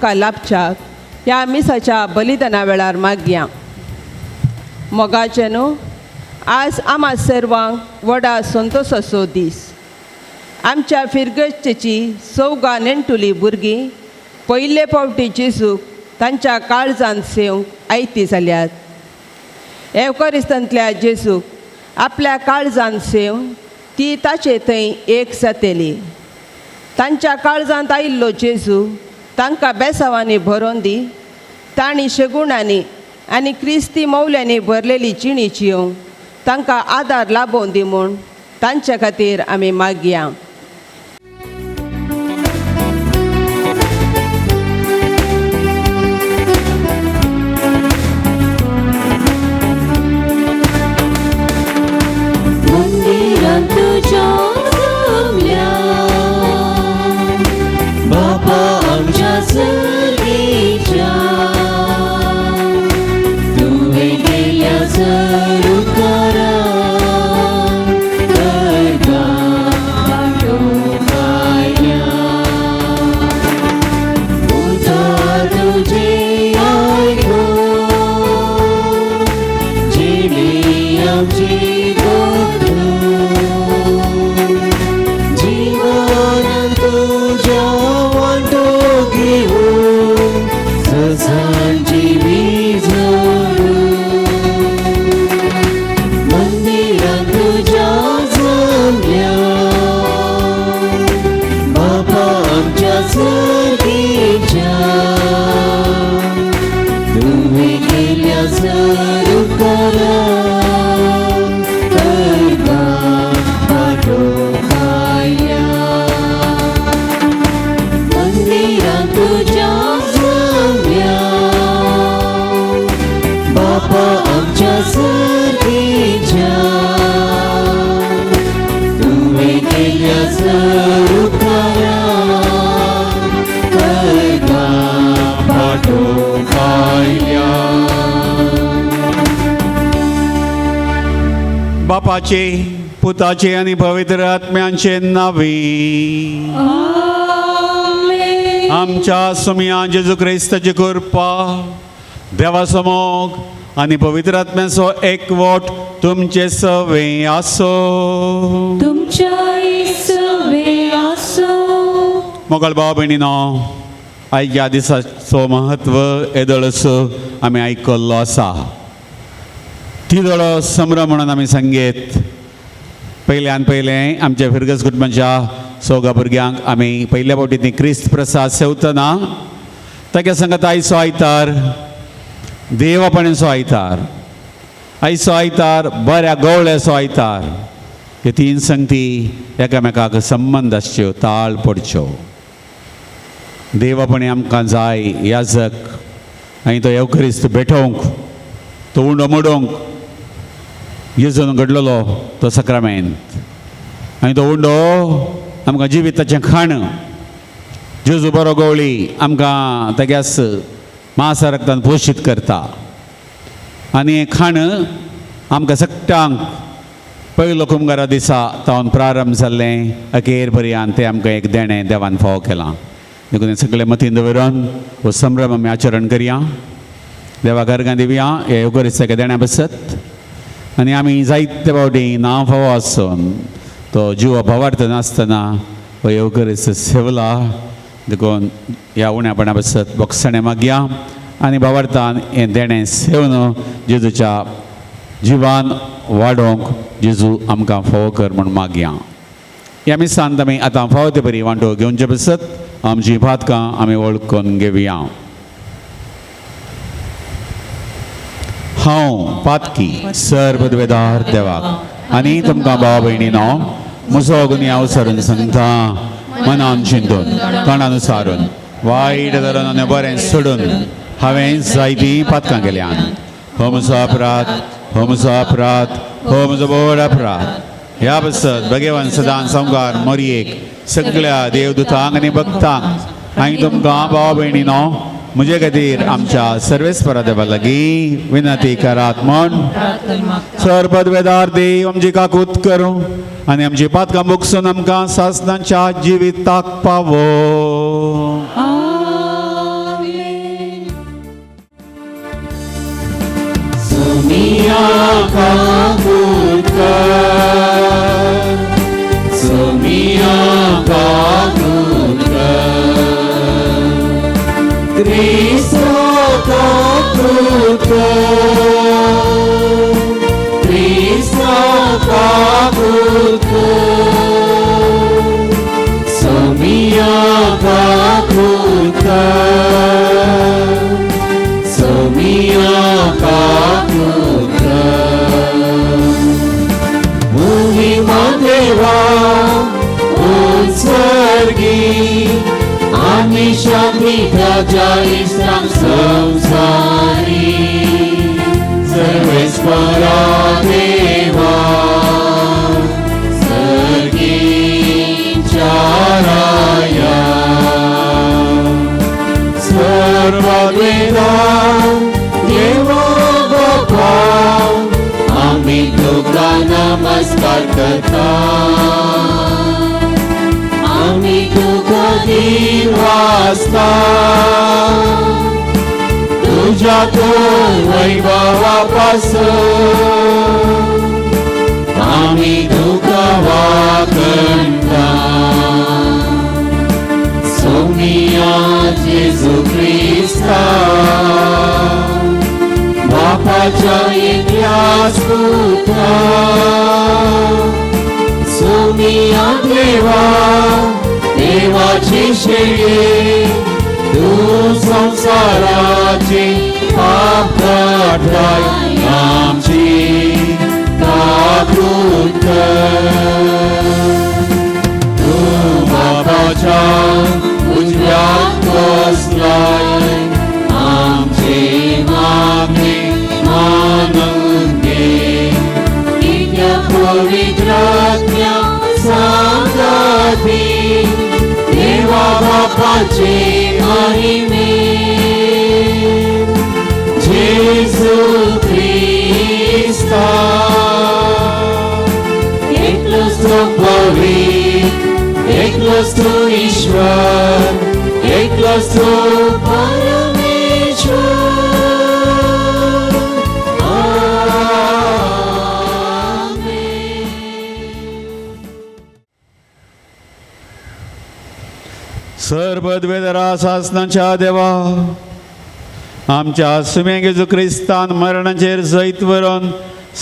आमकां लाभच्याक ह्या मिसाच्या बलिदाना वेळार मागया. मोगाचें न्हू आज आमा सर्वांक व्हडा संतोसाचो दीस. आमच्या फिरगर्जेची चौगां नेणटुली भुरगीं पयले फावटी जेजूक तांच्या काळजान सेवंक आयती जाल्यात. एवकरिस्तांतल्या जेजूक आपल्या काळजान सेवन ती ताचे थंय एक जातली. तांच्या काळजांत आयिल्लो जेजू तांकां बेसांवांनी भरोन दी. तांणी शेगुणांनी आनी क्रिस्ती मौल्यांनी भरलेली जिणी जियोंक तांकां आदार लाबोवन दी म्हूण तांच्या खातीर आमी मागया. मंदिरांत तुज्या जमल्या बापा आमच्या सर्गीच्या, तुवें केल्या सरुकारा उतार तुजे आयकून जिणी आमची बदलून, जीवन तुज्या वांटो घेवन ससांची जोडून. मंदिरांत तुज्या जमल्या बापा आमच्या सर्गीच्या, तुवें केल्या सरुकारा पाठोवंक. मंदिरांत तुज्या जमल्या बापा आमच्या सर्गीच्या, तुवें केल्या सरुकारा पाठोवंक. बापाचे पुताचे आनी पवित्र आत्म्यांचे नावी आमच्या सुमया जेजू क्रिस्ताची कृपा, देवाचो मोग आनी पवित्र आत्म्याचो एकवट तुमचे सवे आसो. तुमच्या सवे आसो. मोगल भाव भयणीनो, आयच्या दिसाचो महत्व येदोळसो आमी आयकल्लो आसा. तिदोळो संभ्रम म्हणून आमी संगीत पयल्यान पयलें आमच्या फिरगज कुटुंबाच्या सोगा भुरग्यांक आमी पयल्या फावटी ती क्रिस्त प्रसाद सेवतना ताच्या संगत आयचो आयतार देवापणेचो आयतार, आयचो आयतार बऱ्या गवळ्याचो आयतार. ह्यो तीन संगती एकामेकाक संबंद आसच्यो, ताळ पडच्यो. देवापणे आमकां जाय याजक आनी तो येवक्रिस्त भेटोवंक, तो उंडो मोडोवंक येजून घडलेलो तो सक्रामेंत. आनी तो उंडो आमकां जिविताचें खाण. जेजू बरो गवळी आमकां ताग्यास मांसा रक्तान पोशीत करता आनी हें खाण आमकां सगळ्यांक पयलो कुमगारा दिसा तावन प्रारंभ जाल्लें अखेर पर्यंत तें आमकां एक देणें देवान फावो केलां. देखून हें सगळें मतीन दवरून हो संभ्रम आमी आचरण करया. देवा गर्गां दिवया हे योगरिस्ताक देण्या बसत आनी आमी जायते फावटी नांव फावो आसून तो जिवा भावार्थ नासतना हो येवकरिस्त सेवला. देखून ह्या उण्यापणा बसत बोगसणें मागया आनी भावार्थान हें देणें सेवन जेजूच्या जिवान वाडोवंक जेजू आमकां फावो कर म्हूण मागया. ह्या मिसांत आमी आतां फावो ते बरी वांटो घेवचे बसत आमची पातकां आमी वळखून घेवया. हांव पातकी सर्वद्वेदार देवाक आनी तुमकां भाव भयणीनो म्हजो गुन्यांव सरून सांगता, मनान चिंतून तोंडान सारून वायट धरून आनी बरें सोडून हांवें जायतीं पातकां केल्यान. हो म्हजो अपराध, हो म्हजो अपराध, हो म्हजो व्हड अपराध. ह्या बसत भगवान सदां संवकार मोरयेक सगळ्या देवदूतांक आनी भक्तांक आनी तुमकां भाव भयणीनो म्हजे खातीर आमच्या सर्वेस्परा देवा लागीं विनंती करात म्हूण. सरपदवेदार देव आमची काकूत करूं आनी आमची पातकां भोगसून आमकां सासणाच्या जिविताक पावो. सोमिया काकूत कर, सोमिया काकूत कर, क्रिस्ता काकूत कर, क्रिस्ता काकूत कर, सोमिया काकूत कर, सोमिया काकूत कर। महिमा देवा उत्सर्गी आमी शांती ताज्या इस्लाम संसारी सर्वेस्परा देवा सर्गीच्या राया सर्ववेदा देवा बापा आमी तुका नमस्कार करता, आमी तुका दिवासता, तुज्या तो वैभवा पासून आमी तुका वाकणता। सोमिया जेजू क्रिस्ता बापाच्या एकल्याच पुता, सोमिया देवा देवाची शेळये तूं संवसाराचे पाप काडटाय आमची काकूत कर। तूं बापाच्या उजव्याक बसलाय आमचे मागणे मानून घे, नित्य पवित्र आत्म्या सांगाती देवा बापाचे महिमे जेजू क्रिस्ता एकलोच तो पवित्र, एकलोच तो ईश्वर, एकलोच तो परमेश्वर। आमेन। सर्वद्वेदरा सासनाच्या देवा आमच्या सुम्या जेजू क्रिस्तान मरणाचेर जैत व्हरून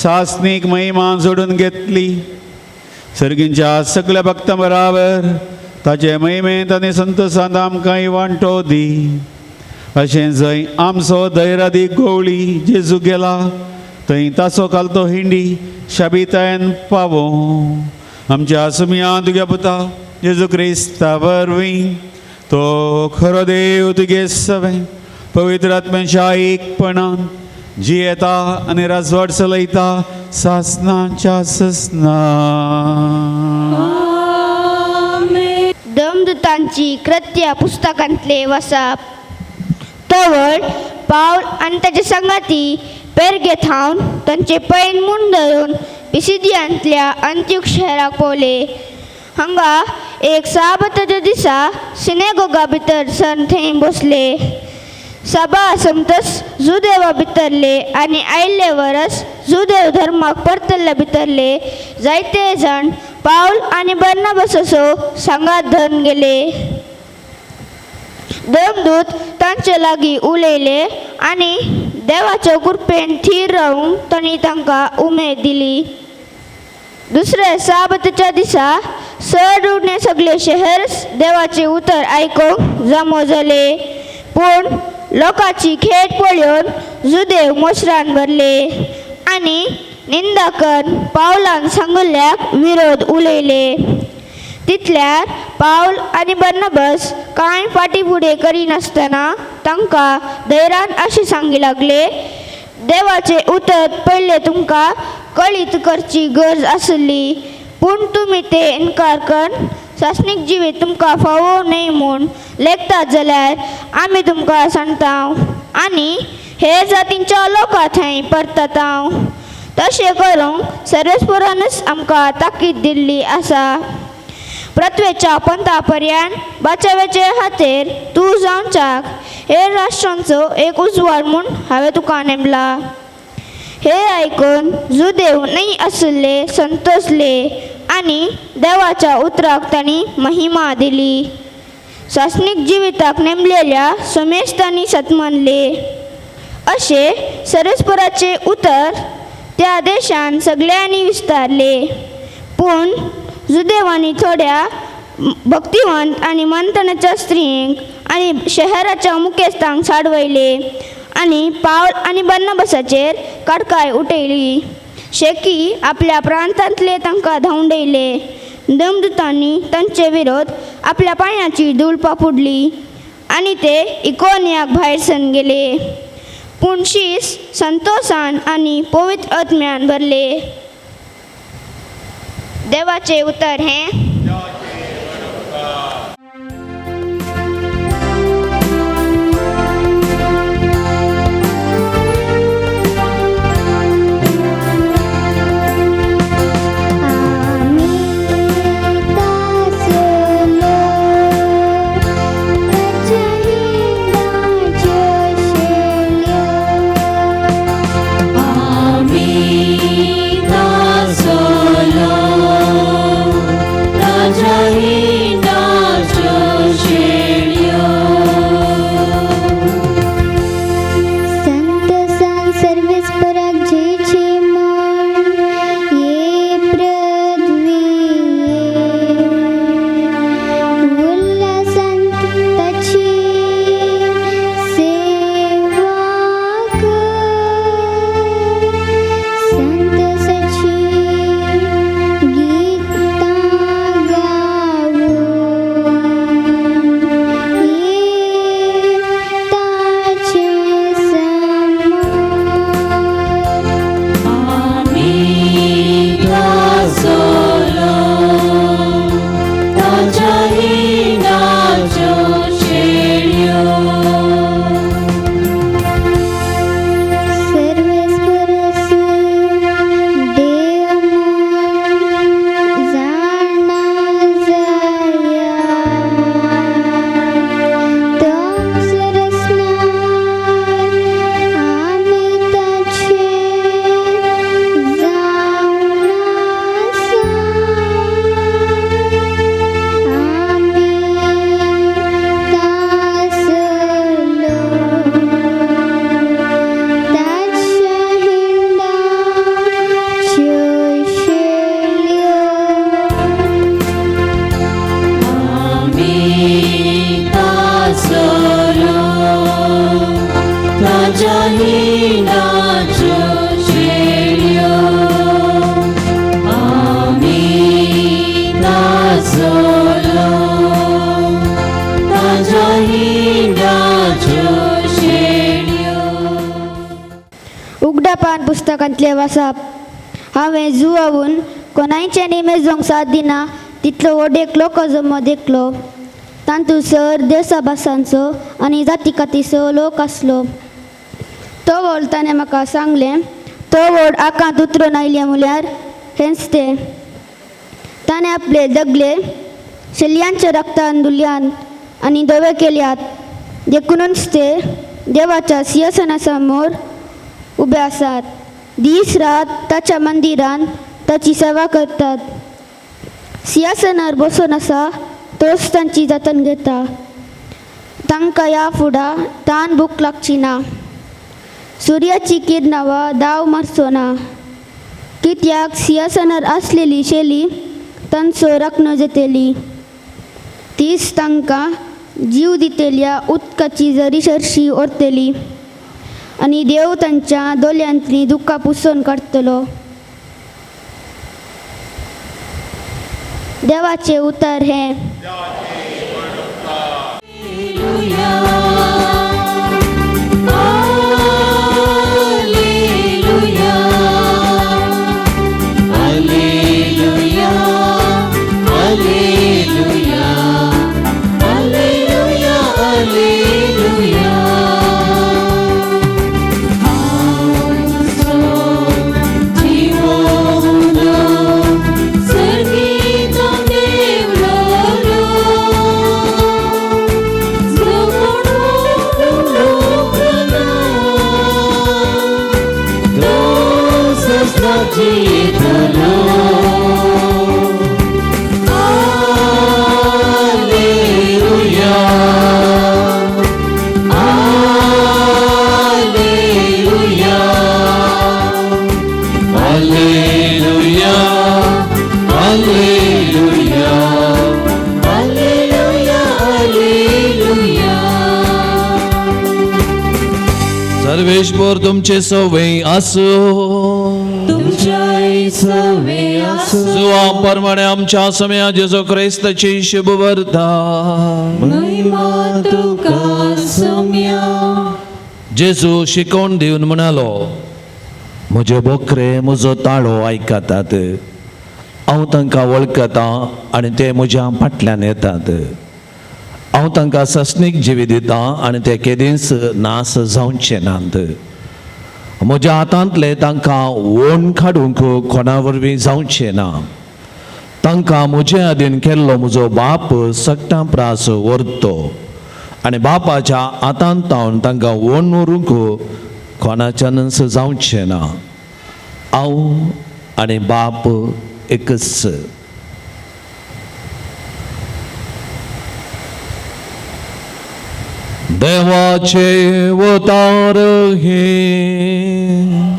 सासनीक महिमा जोडून घेतली। सर्गींच्या सगळ्या भक्तां बराबर ताचे महिमेंत आनी संतोशांत आमकां वांटो दी। अशें जंय आमचो धैर्यादी गोवळी जेजू गेला थंय ताचो कालतो हिंडी शाबितायन पावो। आमच्या सुम्या तुज्या पुता जेजू क्रिस्ता वरवीं तो खरो देव तुगे सवें पवित्र आत्म्याच्या एकपणान जियेता आनी राजवट चलयता सासनाच्या ससना। दमदूतांची कृत्या पुस्तकांतले वसाप तवळ पावल आनी ताचे संगाती पेर्गे थावन तांचे पैन म्हूण धरून पिसिदियांतल्या अंत्युक शहराक पावले। हांगा एक साबताच्या दिसा सिनेगोगा भितर सन थंय बसले। सभा समतस जुदेवा भितरले आनी आयिल्ले वरस जुदेव धर्माक परतल्ले भितरले जायते जाण पावल आनी बर्नाबसो सांगात धरून गेले। देवदूत तांचे लागीं उलयले आनी देवाच्या कृपेन थीर रावूंक तांणी तांकां उमेद दिली। दुसऱ्या साबताच्या दिसा सर उणे सगळे शहर देवाचें उतर आयकूंक जमो जाले, पूण लोकांची खेट पळोवन जुदेव मोसरान भरले आनी निंदा करून पावलान सांगिल्ल्याक विरोध उलयले। तितल्यार पावल आनी बर्नाबस कांय फाटी फुडें करिनासतना तांकां धैर्यान अशें सांगी लागले, देवाचें उतर पयलें तुमकां कळीत करची गरज आसली, पूण तुमी तें इन्कार करून सासणीक जिवीत तुमकां फावो न्हय म्हूण लेखतात जाल्यार आमी तुमकां सांगता आनी हे जातींच्या लोकां थंय परतता। तशें करूंक सर्वेस्परानूच आमकां ताकीद दिल्ली आसा। पृथ्वेच्या पंथा पर्यंत बाचाव्याचे खातीर तूं जावच्याक हे राष्ट्रांचो एक उजवाड म्हूण हांवें तुका नेमला। हे आयकून जुदेव न्हय आसुल्ले संतोसले आनी देवाच्या उतराक तांणी महिमा दिली. सासणीक जिविताक नेमलेल्या समेस्तांनी सत्मानले. अशें सरस्पराचें उतर त्या देशान सगळ्यांनी विस्तारले. पूण जुदेवांनी थोड्या भक्तिवंत आनी मंथनाच्या स्त्रियेंक आनी शहराच्या मुखेस्तांक साडवयले आनी पावल आनी बन्नबसाचेर कडकाय उठयली. शेकी आपल्या प्रांतांतले तांकां धांवडयले. दमदूतांनी तांचे विरोध आपल्या पांयाची धूळ पापुडली आनी ते इकोनियाक भायर सरून गेले. पूण शीस संतोसान आनी पवित्र आत्म्यान भरले. देवाचें उतर हें. उगडापान पुस्तकांतले वाचप. हांवें जुवावून कोणायच्यानी मेजोंक साथ दिना तितलो व्हड एक लोक जमो देखलो. तातूंत सर देसा भासांचो आनी जाती कातीचो लोक आसलो. तो व्हड ताणें म्हाका सांगलें, तो व्हड आकांत उतरून आयले म्हळ्यार हेंच तें. ताणें आपले दगले शेलयांच्या रक्तान धुल्यान आनी धवे केल्यात, देखुनूच ते देवाच्या सिंहासना समोर उबे आसात. दीस रात ताच्या मंदिरान ताची सेवा करतात. सिंहासनार बसून आसा तोच तांची जतन घेता. तांकां ह्या फुडां तान भूक लागची ना, सुर्याची किरणां वा दाव मारचो ना, कित्याक सिंहासनार आसलेली शेली तांचो राखणो जातली. तीच तांकां जीव दितेल्या उदकाची जरी सरशी ओरतली आनी देव तांच्या दोळ्यांतलीं दुकां पुसून काडटलो. देवाचें उतर हें. Servito Deus. जियेतलो. आलेलुया, आलेलुया, आलेलुया, आलेलुया, आलेलुया, आलेलुया. सर्वेश्वर तुमचे सवे आसो. तुमच्याय सवे आसो. जुआ प्रमाणे आमच्या समया जेजू क्रिस्ताची शुभवर्ता. महिमा तुका सोम्या. जेजू शिकवण दिवन म्हणालो, म्हजे बोकरे म्हजो ताळो आयकतात, हांव तांकां वळखतां आनी ते म्हज्या फाटल्यान येतात. हांव तांकां सस्नीक जिवी दितां आनी ते केदींच नास जावचे नात. म्हज्या हातांतले तांकां ओन काडूंक कोणा वरवीं जावचें ना. तांकां म्हजे आदीन केल्लो म्हजो बाप सगटां प्रास व्हरतो आनी बापाच्या हातांत तावन तांकां ओन व्हरूंक कोणाच्यानच जावचें ना. हांव आनी बाप एकच. देवाचे अवतार हे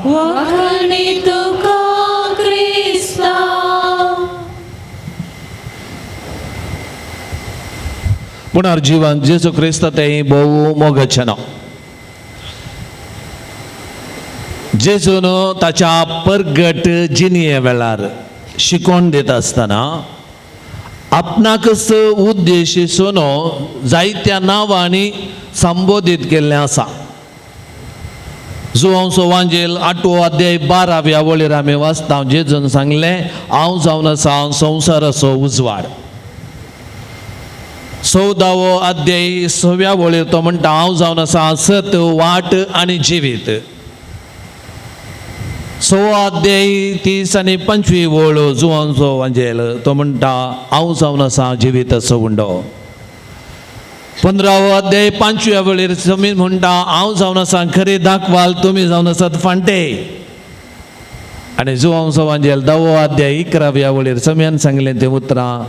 वाखाणी तुका क्रिस्ता. पुनर्जीवन जेजू क्रिस्त ते भोव मोगाचें ना. जेजून ताच्या परगट जिणये वेळार शिकोवन दिता आसतना आपणाकच उद्देश सोनो जायत्या नांवांनी संबोधीत केल्लें आसा. जुवांचो वांजेल 8वो अध्याय 12व्या वळीर आमी वाचता, जेजून सांगलें, हांव जावन आसा संवसाराचो उजवाड. 14वो अध्याय 6व्या वळीर तो म्हणटा, हांव जावन आसा सत, वाट आनी जिवीत. 6वो अध्याय 30 आनी 25 वळ जुवांचो वांजेल तो म्हणटा, हांव जावन आसा जिवीताचो उंडो. 15वो अध्याय 5व्या वळीर जमीन म्हणटा, हांव जावन आसा खरी दाखवाल, तुमी जावन आसात फांटे. आनी जुवांचो वांजेल 10वो अध्याय 11व्या वळीर समियान सांगलें तें उतरां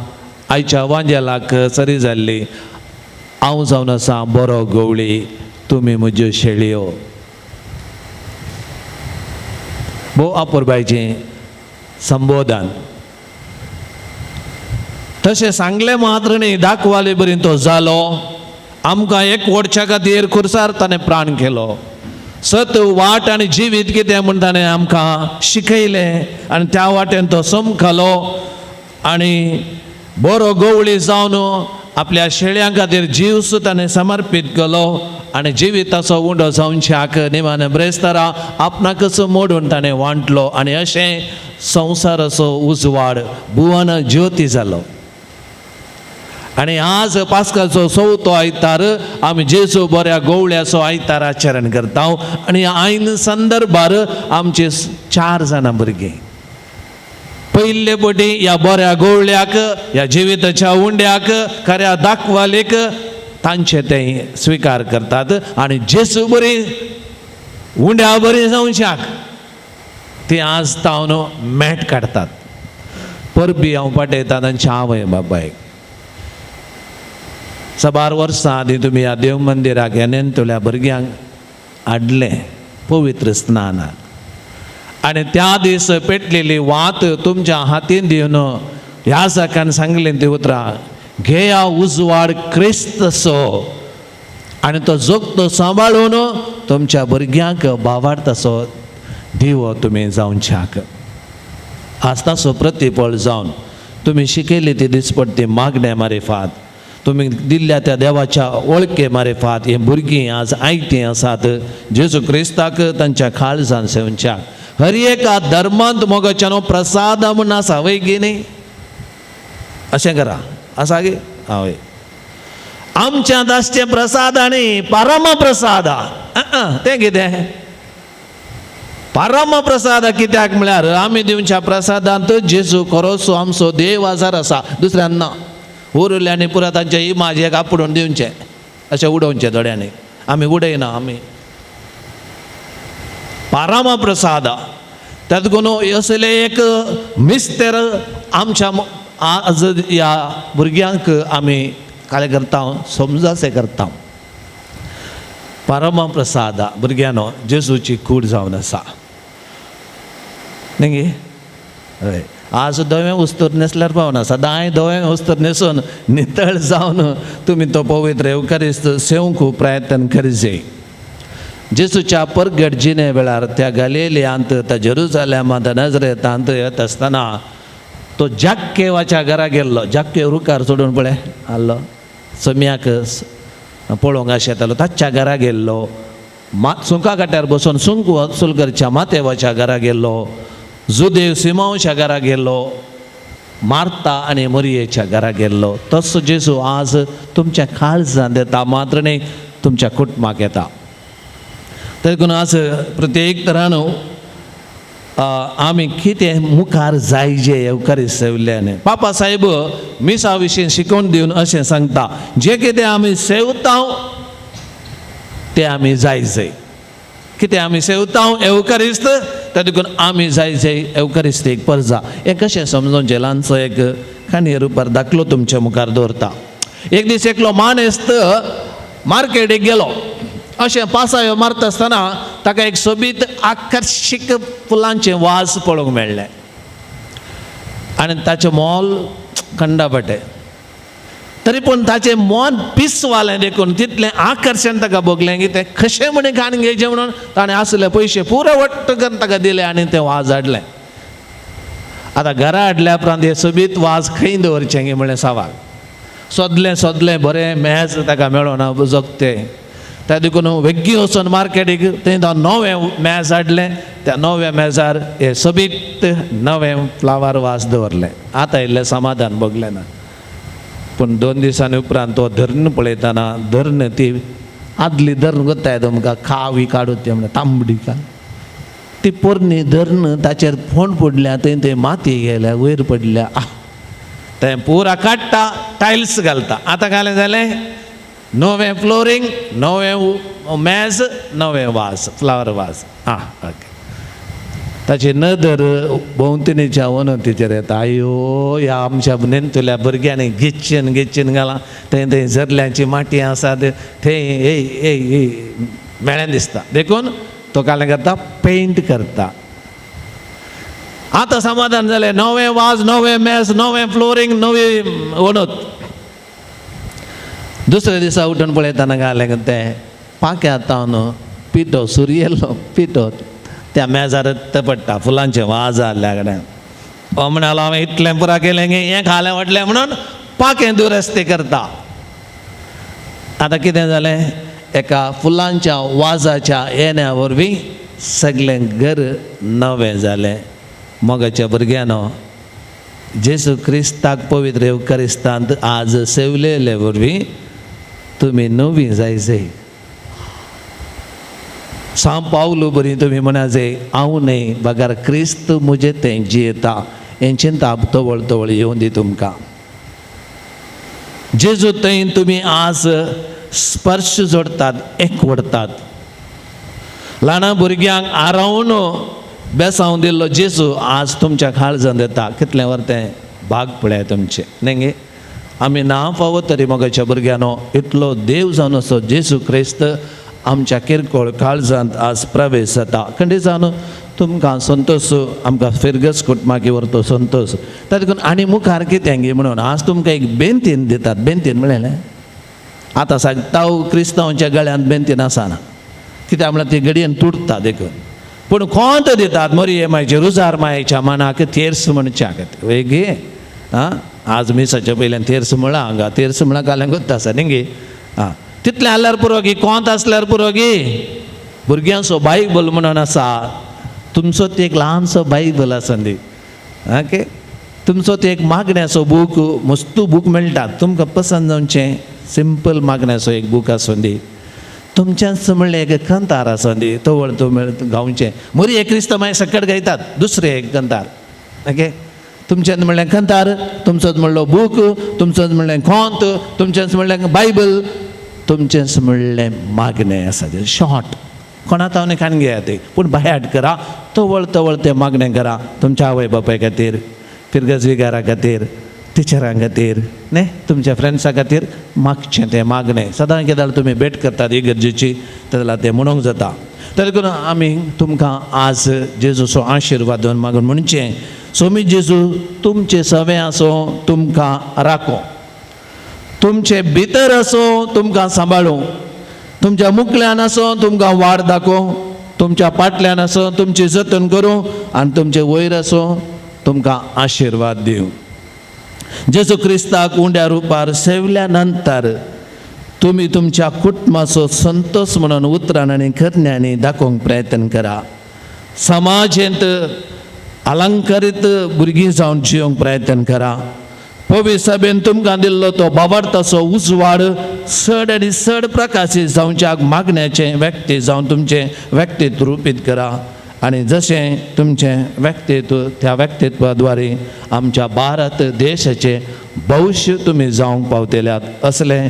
आयच्या वांजेलाक सरी जाल्ली, हांव जावन आसा बरो गवळी, तुमी म्हज्यो शेळयो. भोव अपुरबायचें संबोधन. तशें सांगलें मात्र न्ही, दाखवाले बरी तो जालो. आमकां एक वडच्या खातीर खुर्सार ताणें प्राण केलो. सत, वाट आनी जिवीत कितें म्हूण ताणें आमकां शिकयलें आनी त्या वाटेन तो समखालो आनी बरो गवळी जावन आपल्या शेळयां खातीर जीव सुद्दां ताणें समर्पीत केलो आनी जिविताचो उंडो जावच्याक निमाणे ब्रेस्तारा आपणाकच मोडून ताणें वांटलो आनी अशें संवसाराचो उजवाड भुवन ज्योती जालो. आनी आज पास्काचो चवथो आयतार आमी जेजू बऱ्या गवळ्याचो आयतार आचरण करता आनी आयन संदर्भार आमचे 4 जाणां भुरगीं पयले पटी ह्या बऱ्या गवळ्याक, ह्या जिविताच्या उंड्याक, खऱ्या दाखवालेक तांचे ते स्विकार करतात आनी जेजू बरी उंड्या बरी जावच्याक ती आज तावन मॅट काडटात. परबी हांव पाटयता तांच्या आवय बापायक. साबार वर्सां आदीं तुमी ह्या देव मंदिराक ह्या नेणटुल्या भुरग्यांक हाडलें पवित्र स्नानाक आनी त्या दीस पेटलेली वात तुमच्या हातीन दिवन ह्या जाकान सांगलें ती उतरां, घेया उजवाड क्रिस्तसो आनी तो जोगतो सांबाळून तुमच्या भुरग्यांक बावार्थाचो दिवो तुमी जावच्याक. आज ताचो प्रतिफळ जावन तुमी शिकयली ती दिसपट्टी मागण्या मारिफात, तुमी दिल्ल्या त्या देवाच्या वळखे मारिफात हे भुरगीं आज आयतीं आसात जेजू क्रिस्ताक तांच्या काळजान सेवच्याक. हर एका धर्मांत मोगाच्यानो प्रसाद म्हूण आसा वय गी न्ही, अशें करा आसा गे हय. आमच्यांत आसचें प्रसाद आनी परम प्रसाद तें कितें परम प्रसाद कित्याक म्हळ्यार आमी दिवच्या प्रसादांत जेजू खरोसो आमचो देव आजार आसा, दुसऱ्यान ना. उरल्यांनी पुरा तांचे इमाजेक आपडून दिवचें अशें उडोवचें थोड्यांनी, आमी उडयना. आमी परम प्रसाद देखून असले एक मिस्तेर आमच्या आज ह्या भुरग्यांक आमी काय करता, समजासे करता. परम प्रसाद भुरग्यांनो जेजूची कूड जावन आसा न्ही. हय, आज धवें वस्तूर न्हेसल्यार पावना, सदांय धवें वस्तूर न्हेसून नितळ जावन तुमी तो पवित्र येवकारिस्त सेवंक प्रयत्न करचे. जेजूच्या परगट जिणे वेळार त्या गलिलियांत, त्या जेरुजालेमांत, नजरेतांत येत आसतना तो जाक्केवाच्या घरा गेल्लो. जाक्केव रुखार चडून पळय आहलो, सम्याक पळोवंक अशें येतालो, ताच्या घरा गेल्लो. सुंका काट्यार बसून सुंक वसूल करच्या मातेवाच्या घरा गेल्लो, जुदेव सिमांवच्या घरा गेल्लो, मार्ता आनी मरियेच्या घरा गेल्लो. तसो जेजू आज तुमच्या काळजांत येता, मात्र न्ही तुमच्या कुटुंबाक येता. देखून आज प्रत्येक तरान आमी कितें मुखार जायजे येवकारी सेवल्यान. पापा साहेब मिसा विशीं शिकोवन दिवन अशें सांगता, जें कितें आमी सेवता तें आमी जायजे. कितें आमी सेवता येवकारिस्त, ते देखून आमी जायजे येवकारिस्तीक परजा. हें कशें समजोवचें, ल्हानसो एक काणये रुपार दाखलो तुमच्या मुखार दवरता. एक दीस एकलो मानेस्त मार्केटीक गेलो. अशें पासायो मारता आसतना ताका एक सोबीत आकर्शीक फुलांचें वास पळोवंक मेळ्ळें आनी ताचें मोल खंडापटें. तरी पूण ताचें मन पिसवालें देखून तितलें आकर्शण ताका भोगलें की तें कशें म्हण काण घेवचें म्हणून ताणें आसले पयशे पुरो वट्ट करून ताका दिले आनी तें वाज हाडलें. आतां घरा हाडल्या उपरांत हें सोबीत वाज खंय दवरचें गे म्हणलें सवाल. सोदलें सोदलें बरें मेज ताका मेळोना जगतें. त्या देखून वेगीं वचून मार्केटीक थंय तो नवें मेज हाडलें. त्या नव्या मेजार हें सोबीत नवें फ्लावर वाज दवरलें. आतां इल्लें समाधान भोगलें ना, पूण 2 दिसांनी उपरांत तो धरण पळयतना धरण ती आदली धरण गोत्ताय तुमकां कावी काडून ती म्हणटा तांबडी का ती पोरणी धरण ताचेर फोंड पडल्या, थंय थंय माती गेल्या वयर पडल्या. तें पुरा काडटा, टायल्स घालता. आतां घालें जालें नवें फ्लोरींग, नवें मेज, नवें वाज, फ्लावर वाज. आं ओके. ताची नदर भोंवतणीच्या वनतीचेर येता. आयो, ह्या आमच्या नेणटुल्या भुरग्यांनी गिच्चीन गिच्चीन घालां, थंय थंय झरल्यांची माटी आसा थंय ए ए मेळ्ळें दिसता. देखून तो कालें करता, पेंट करता. आतां समाधान जालें, नवें वाज, नवें मेज, नवें फ्लोरींग, नवी वणत. दुसऱ्या दिसा उठून पळयतना घालें तें पाक्या तावन पिठो सुरयेल्लो पिठो त्या मेजार पडटा, फुलांचें वाज जाल्ल्या कडेन. हो म्हणालो, हांवें इतलें पुरा केलें गे, हें खालें व्हडलें म्हणून पाकें दुरस्ती करता. आतां कितें जालें, एका फुलांच्या वाजाच्या येण्या वरवीं सगळें घर नवें जालें. मोगाच्या भुरग्यांनो, जेजू क्रिस्ताक पवित्र येवकारिस्तांत आज सेवलेले वरवीं तुमी नवी जायजे. सां पावलू बरी तुमी म्हणाजे, हांव न्हय बगर क्रिस्त म्हजें तें जियेता. हें चिंताप तवळ तवळ येवन दी तुमकां. जेजू थंय तुमी आज स्पर्श जोडटात, एकवडटात. ल्हान भुरग्यांक आरावन बेसावन दिल्लो जेजू आज तुमच्या काळजांत येता. कितलें वर तें भाग पळय तुमचें न्ही गे. आमी ना फावो तरी मोगाच्या भुरग्यांनो, इतलो देव जावन असो जेजू क्रिस्त आमच्या किरकोळ काळजांत आज प्रवेश जाता. खंडीत जावन तुमकां संतोश, आमकां फिरगस कुटुंबाक व्हरतो संतोश. ताका देखून आनी मुखार कितें गे म्हणून आज तुमकां एक बेंतीन दितात. बेंतीन म्हणलें आतां सांगता, क्रिस्तांवच्या गळ्यांत बेंतीन आसना, कित्याक म्हळ्यार ती घडयेन तुटता देखून. पूण कोंत दितात मरिये मायचे रुजार मायेच्या मनाक तेर्स म्हणच्याक वेगी. आं, आज मिसाच्या पयल्यान तेर्स म्हळां हांगा, तेर्स म्हळ्यार घालें गोत्ता आसा न्ही गे. आं, तितलें आसल्यार पुरो गी, कोंत आसल्यार पुरो गी. भुरग्यांचो बायबल म्हणून आसा, तुमचो तो एक ल्हानसो बायबल आसा न्ही. ओके, तुमचो तो एक मागण्याचो बूक, मस्तू बूक मेळटा तुमकां पसंत जावचें, सिंपल मागण्याचो एक बूक आसूं दी. तुमच्याच म्हणलें एक कंतार आसूं दी, तवळ तुमी गावचें. मोरी एक क्रिस्त मागीर सकट गायतात दुसरें एक कंतार. ओके, तुमच्यान म्हणलें कंतार, तुमचोच म्हणलो बूक, तुमचोच म्हणलें कोंत, तुमचेंच म्हणलें बायबल, तुमचेंच म्हणलें मागणें आसा तें शॉर्ट. कोणा तावनी काण घेयात ते, पूण बायाट करा. तवळ तवळ तें मागणें करा तुमच्या आवय बापाय खातीर, फिरगज विगारा खातीर, टिचरां खातीर, न्ही तुमच्या फ्रेंड्सां खातीर मागचें तें मागणें. सदां केदाळ तुमी भेट करतात इगर्जेची जाल्यार तें म्हणूंक जाता. तरी करून आमी तुमकां आज जेजूचो आशिर्वाद दिवन मागून म्हणचें, सोमी जेजू तुमचें सवें आसूं तुमकां राखो, तुमचे भितर आसूं तुमकां सांबाळूं, तुमच्या मुखल्यान आसूं तुमकां वाड दाखोवं, तुमच्या पाटल्यान आसूं तुमचें जतन करूं आनी तुमचे वयर आसूं तुमकां आशिर्वाद दिवं. जेजू क्रिस्ताक उंड्या रुपार सेवल्या नंतर तुमी तुमच्या कुटुंबाचो संतोश म्हणून उतरान आनी करण्यांनी दाखोवंक प्रयत्न करा. समाजेंत अलंकारीत भुरगीं जावन जियोंक प्रयत्न करा. पवित्र सभेन तुमकां दिल्लो तो बाबार्थाचो उजवाड चड आनी चड प्रकाशीत जावच्याक मागण्याचें व्यक्ती जावन तुमचें व्यक्तित्व रुपीत करा आनी जशें तुमचें व्यक्तित्व त्या व्यक्तित्वा द्वारे आमच्या भारत देशाचें भविश्य तुमी जावंक पावतल्यात असलें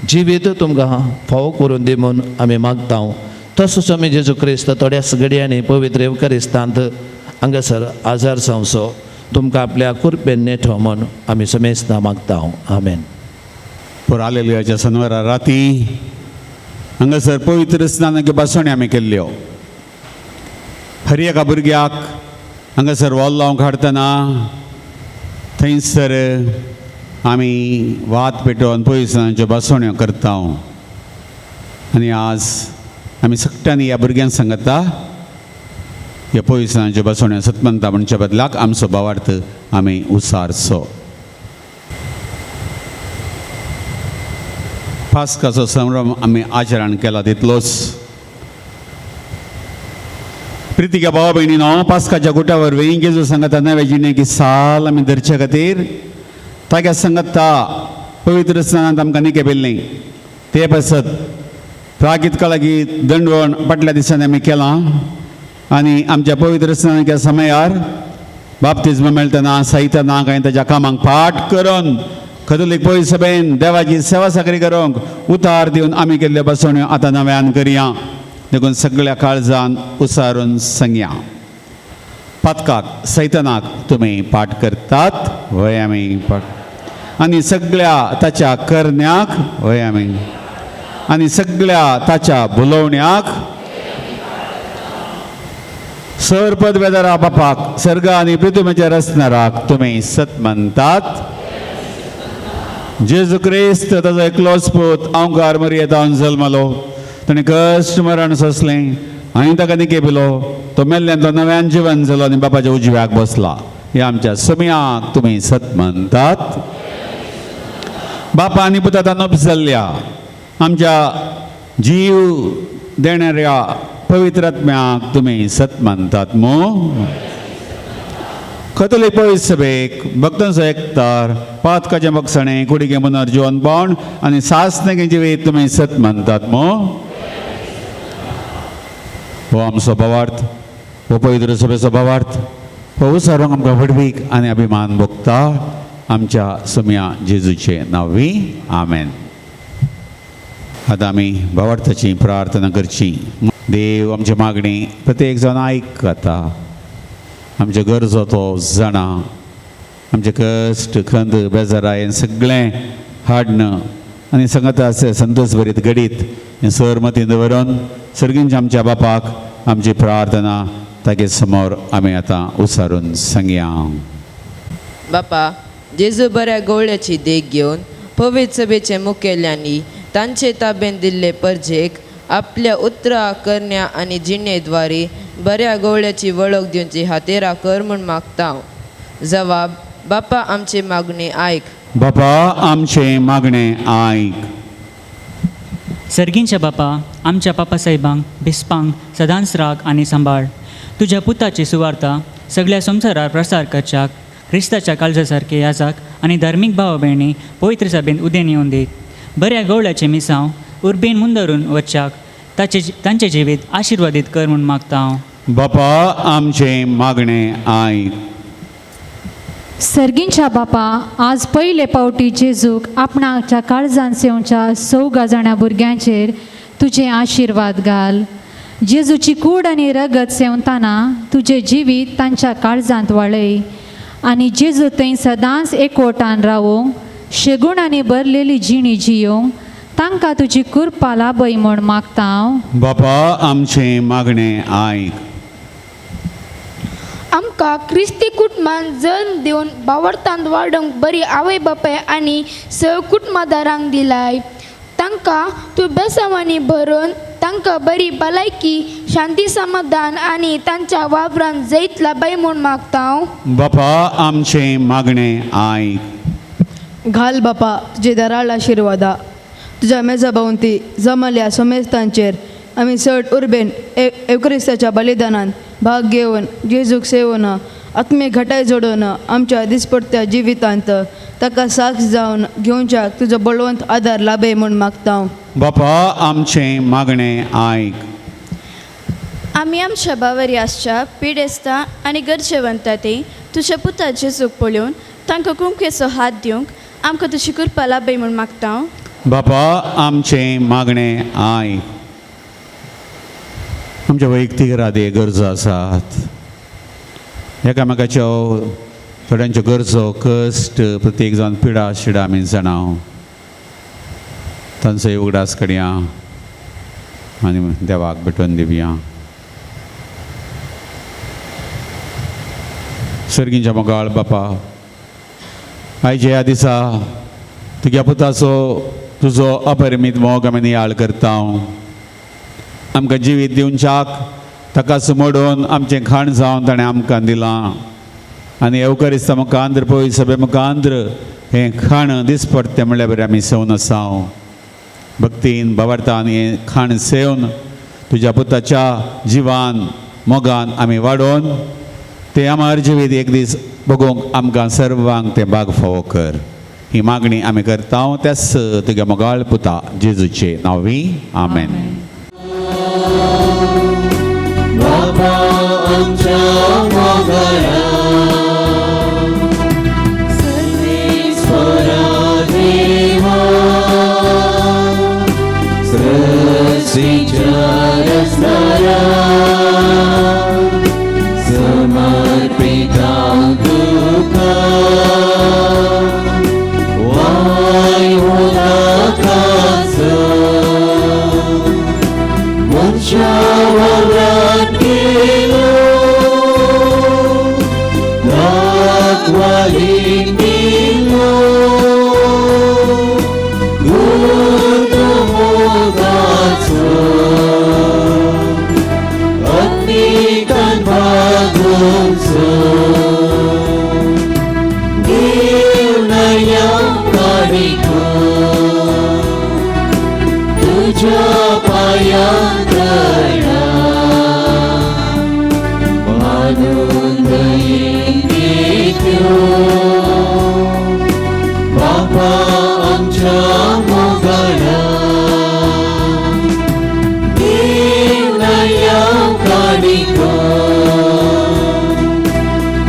जिवीत तुमकां फावो करून दी म्हूण आमी मागता. तसोच आमी जेजू क्रिस्त थोड्याच घडयांनी पवित्र येवकारिस्तांत हांगासर आजार जावचो तुमकां आपल्या कृपेन नेठो म्हूण आमी समेस्तां मागता. आमेन. पोर आलेलुयाच्या सनवारा राती हांगासर पवित्र स्नानाच्यो भासणी आमी केल्ल्यो. हर एका भुरग्याक हांगासर वॉल लावंक हाडटना थंयसर आमी वात पेटोवन पवित्र स्नानाच्यो भासण्यो करता. आनी आज आमी सगळ्यांनी ह्या भुरग्यांक सांगता ह्या पवित्र स्नानाच्यो भासण्यो सतमंता म्हणच्या बदलाक आमचो भावार्थ आमी उसारचो. पास्काचो संभ्रम आमी आचरण केला तितलोच. प्रितीच्या भावा भयणीनो, पास्काच्या गुटा वरवीं जेजू सांगता नवे जिणेची साल आमी धरचे खातीर ताज्या सांगता पवित्र स्नानांत आमकां निके पेल्लें ते पासत प्रागीत काळागी दंडवण फाटल्या दिसांनी आमी केलां आनी आमच्या पवित्र स्नानाच्या समयार बाप्तिज्म मेळटना साहित्यना कांय ताच्या कामांक पाठ करून कथोलीक पवित्र सभेन देवाची सेवा साकरी करूंक उतार दिवन आमी केल्ल्यो बसवण्यो आतां नव्यान करया. देखून सगळ्या काळजान उसारून सांगया, पातकाक सैतनाक तुमी पाठ करतात वय आमी पाठ, आनी सगळ्या ताच्या करण्याक वय आमी, आनी सगळ्या ताच्या भुलोवण्याक सरपद वेदरा बापाक सर्ग आनी पृथ्वीच्या रचणाराक तुमी सत म्हणतात. जेजू क्रिस्त ताजो एकलोच पूत अवंकार मरियेतावन जल्मलो, ताणें कश्ट मरण सोंसलें आनी ताका निके पिलो, तो मेल्ल्यान तो नव्यान जिवन जालो आनी बापाच्या उजव्याक बसला. ह्या आमच्या समियाक तुमी सत म्हणतात. बापा आनी पुता नोप जाल्ल्या आमच्या जीव देणाऱ्या पवित्र आत्म्याक तुमी सत म्हणतात मू. कथोलीक पवित्र सभेक भक्तांचो एकतार पातकाचें बक्षणें कुडीचें पुनर्जीवन पण आनी सासणेचें जिवीत तुमी सत म्हणतात मू. हो आमचो भावार्थ, हो पवित्र सभेचो भावार्थ, हो उसारूंक आमकां व्हडवीक आनी अभिमान भोगता. आमच्या समिया जेजूचे नांवी आमेन. आतां आमी भावार्थाची प्रार्थना करची. देव आमची मागणी प्रत्येक जाण आयकता, आमच्यो गरजो तो जाणा, आमचे कश्ट खंद बेजाराय हें सगळें हाडन आनी सांगता अशें संतोश भरीत घडीत हें सर मतींत दवरून सर्गींच्या आमच्या बापाक आमची प्रार्थना तागे समोर आमी आतां उसारून सांगया. बापा, जेजू बऱ्या गवळ्याची देख घेवन पवित्र सभेचे मुखेल्यांनी तांचे ताबेन दिल्ले परजेक आपल्या उतरां करण्या आनी जिणेद्वारे बऱ्या गवळ्याची वळख दिवची हातेरा कर म्हूण मागता हांव. जवाब, बापा आमची मागणी आयक. बापा आमचें मागणें आयक. सर्गींच्या बापा, आमच्या पापा साहेबांक बिस्पांक सदांच राग आनी सांबाळ. तुज्या पुताची सुवार्ता सगळ्या संवसारार प्रसार करच्याक क्रिस्ताच्या काळजा सारके याजाक आनी धार्मीक भाव भयणी पवित्र सभेंत उदेन येवन दीत. बऱ्या गवळ्याचें मिसांव उर्बेन मुंदरून वचच्याक ताचे तांचें जिवीत आशिर्वादीत कर म्हूण मागता हांव. बापा आमचें मागणें आयक. सर्गींच्या बापा, आज पयले पावटी जेजूक आपणाच्या काळजान सेवच्या चौगा जाणा भुरग्यांचेर तुजे आशिर्वाद घाल. जेजूची कूड आनी रगत सेवताना तुजें जिवीत तांच्या काळजांत वाळय आनी जेजू थंय सदांच एकवटान रावूंक शेगूण आनी भरलेली जिणी जियोंक तांकां तुजी कृपा लाभय म्हूण मागता हांव. बापा आमचें मागणें आयक. आमकां क्रिस्ती कुटुंबान जल्म दिवन बावडतांत वाडोवंक बरी आवय बापाय आनी स कुटुंबादारांक दिलाय. तांकां तूं बेसांवांनी भरून तांकां बरी भलायकी, शांती, समाधान आनी तांच्या वावरान जैत लाभय म्हूण मागता हांव. बापा आमचें मागणें आयक. घाल बापा तुजे दराळ आशिर्वादा तुज्या मेजा भोंवती जमल्या समेस्तांचेर आमी चड उर्बेन एवक्रिस्ताच्या बलिदानान भाग घेवन जेजूक सेवन आत्मीक घटाय जोडून आमच्या दिसपडत्या जिवितांत ताका साक्ष जावन घेवच्याक तुजो बळवंत आदार लाभय म्हूण मागता हांव. बापा आमचें मागणें आयक. आमी आमच्या बावरी आसच्या पिडेस्तां आनी गरजेवंता ती तुज्या पुता जेजूक पळोवन तांकां कुमकेचो हात दिवंक आमकां तुजी कृपा लाभय म्हूण मागता हांव. बापा आमचें मागणें आयक. आमच्या वैयक्तीक रादे गरजो आसात, एकामेकाच्यो थोड्यांच्यो गरजो कश्ट प्रत्येक जावन पिडा शिडा आमी जाणां, तांचो उगडास करया आनी देवाक भेटोवन दिवया. सर्गींच्या मोगाळ बापा, आयच्या ह्या दिसा तुज्या पुताचो तुजो अपरिमीत मोग आमी नियाळ करता. आमकां जिवीत दिवच्याक ताका सुमोडून आमचें खाण जावन ताणें आमकां दिलां आनी येवकरिस्ता मुखांद्र पळय सभे मुखांद्र हें खाण दिसपडटें म्हणल्यार बरें आमी सेवन आसा. भक्तीन भावार्थान हें खाण सेवन तुज्या पुताच्या जिवान मोगान आमी वाडोवन तें आमार जिवीत एक दीस बगोवंक आमकां सर्वांक तें बाग फावो कर. ही मागणी आमी करता त्याच तुज्या मोगाळ पुता जेजूचे नांवी, आमेन. बापा आमच्या मोगाळा सर्वेस्परा देवा सृष्टीच्या रचणारा समर्पिता तुका वाय उदकाचो मनशा वावरात गेलो दाखवाली दिलो गुण मोगाचो आत्मिकान भागोवचो देव नया काडिको तुज्या पांयां तळा मानून दयेन घेत्यो बापा आमच्या मोगाळा देव नया काडिको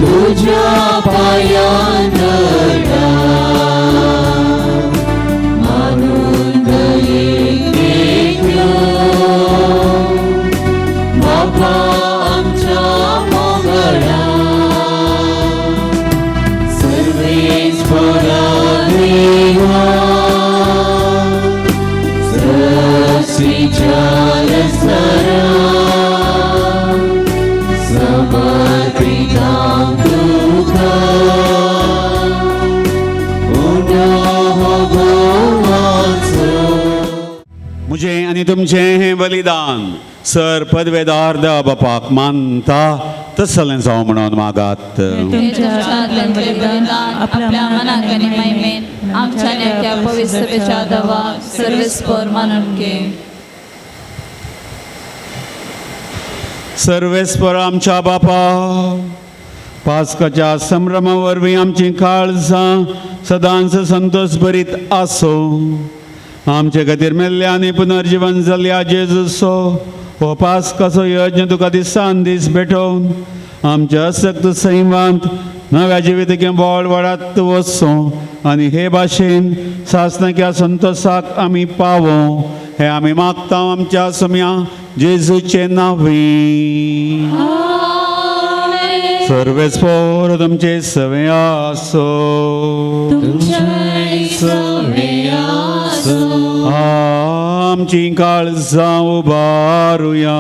तुज्या पांयां तळा मानून दयेन घेत्यो बापा आमच्या मोगाळा सर्वेस्परा देवा सृष्टीच्या रचणारा समर्पिता तुका उंडो हो गोवाचो. मुझे आनी तुमचें हें बलिदान सर पदवेदार देवा बापाक मानता तसलें जावं म्हणून मागात. तुमच्या हातांतलें बलिदान आपल्या मनाक आनी महिमेन आमच्या नेत्या पवित्र सभेच्या दवा सर्वेस्पर मानून घे. सर्वेस्पर आमच्या बापा, पास्काच्या संभ्रमा वरवीं आमचीं काळजां सदांच संतोष भरीत आसूं. आमचे खातीर मेल्ल्या आनी पुनर्जीवन जाल्ल्या जेजूचो हो पास्काचो यज्ञ तुका दिसान दीस भेटोवन आमच्या असक्त सैमांत नव्या जिविताचें बळ वाडात वचूं आनी हे भाशेन सासणाच्या संतोषाक आमी पावों हें आमी मागता आमच्या सुम्या जेजूचे नांवी सर्वेस्पोर तुमचे सवे आसो आमची काळजां उबारुया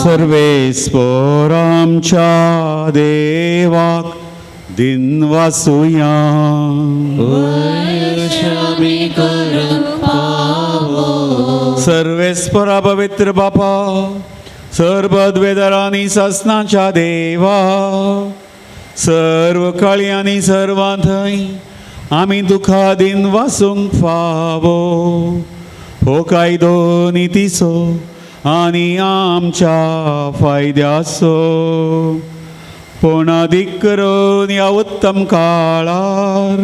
सर्वेस्पोर आमच्या देवाक दिनवासुया सर्वेस्परा पवित्र बापा सर्वद्वेदरांनी सासनाच्या देवा सर्व काळयांनी सर्वां थंय आमी तुका दिनवासूंक फावो हो कायदो नितीचो आनी आमच्या फायद्याचो पूण अदीक करून ह्या उत्तम काळार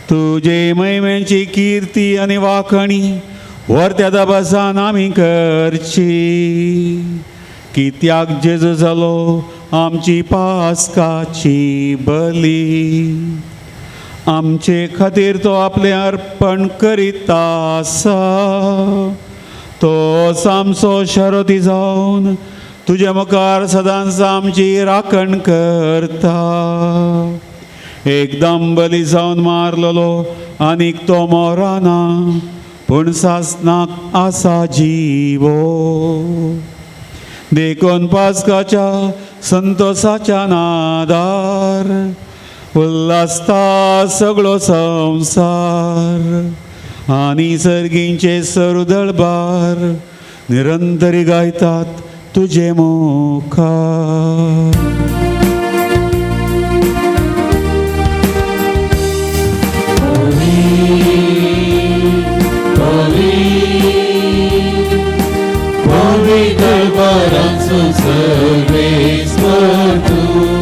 तुजे महिमेची किर्ती आनी वाखणी वरत्या दबासान आमी करची कित्याक जेजू जालो आमची पास्काची बली आमचे खातीर तो आपलें अर्पण करीत आसा तो सामसो शरती जावन तुज्या मुखार सदांच आमची राखण करता एकदम बली जावन मारलेलो आनीक तो मोराना पूण सासनाक आसा जिवो देखून पास्काच्या संतोसाच्या नादार उल्हासता सगळो संवसार आनी सर्गींचे सरुदळबार निरंतरी गायतात तुजे मुखार. दरबाराचो सर्वेस्पर तूं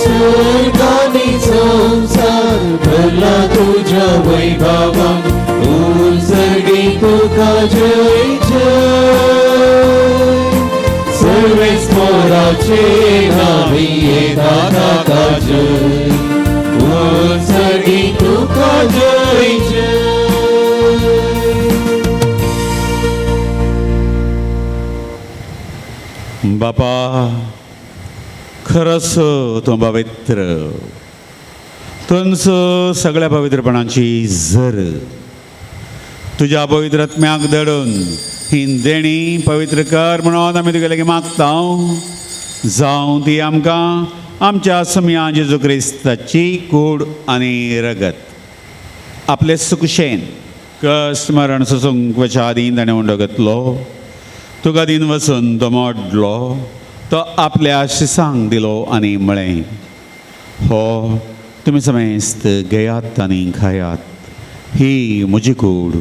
स्वर्गानी संवसार भरला तुज्या वैभवान उत्सर्गी तुका जय जय सर्वेस्पराचे नावी येता ताका जय उत्सर्गी तुका जय जय. बापा खरंच तूं पवित्र तुंच सगळ्या पवित्रपणाची झर तुज्या पवित्र आत्म्याक दडून ही देणी पवित्र कर म्हणून आमी तुगे लागीं मागता जावं ती आमकां आमच्या सुमया जेजू क्रिस्ताची कूड आनी रगत आपले सुखशेन कश्ट मरण सोसूंक वच्या आदीं ताणें उंडो घेतलो तुका दिन वचून तो मोडलो तो आपल्या शिसांक दिलो आनी म्हळें हो तुमी समेस्त घेयात आनी खायात ही म्हजी कूड